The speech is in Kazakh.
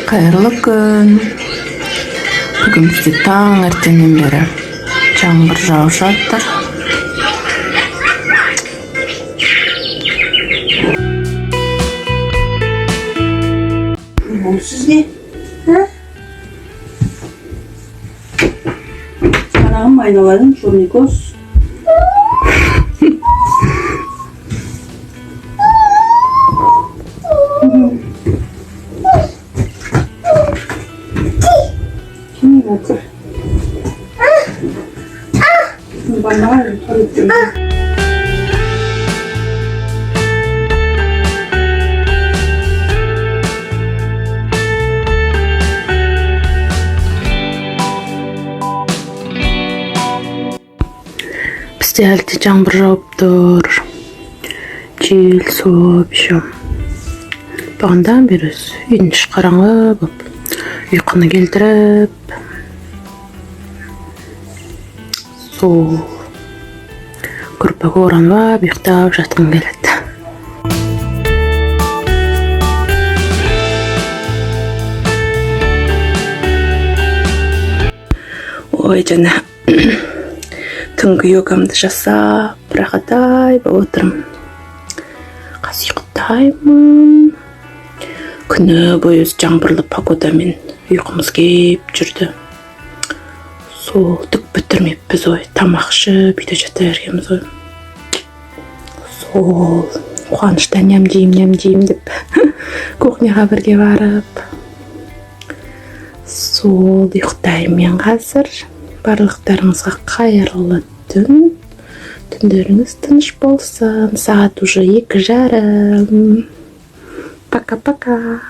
Қайырлы күн! Бүгін бізде таңертеңнен бері жаңбыр жауып жатыр. Бұл сізге. Қарағым, айналайын, черный көз. Кім жатыр? Бана, туалетте. Бізде әлі де жаңбыр жауып тұр. Жел соғып еще. Бағанадан бері өзі үйдің іші қараңғы болып, ұйқыны келтіріп, сол көрпеге оранып алып ұйықтап жатқым келеді. Ой, жаңа түнгі йогамды жасап, рахатай болып отырмын. Қазір ұйықтаймын. Күні бойы өзі жаңбырлы погодамен ұйқымыз келіп жүрді. Сол түк бітірмеппіз ғой, тамақ ішіп үйде жата бергенбіз ғой. Сол қуаныштан нәм жеймін, нәм жеймін деп кухняға бірге барып, сол ұйықтаймын мен қазір. Барлықтарыңызға қайырлы түн, түндеріңіз тыныш болсын. Сағат уже 2:30. Пока, пока.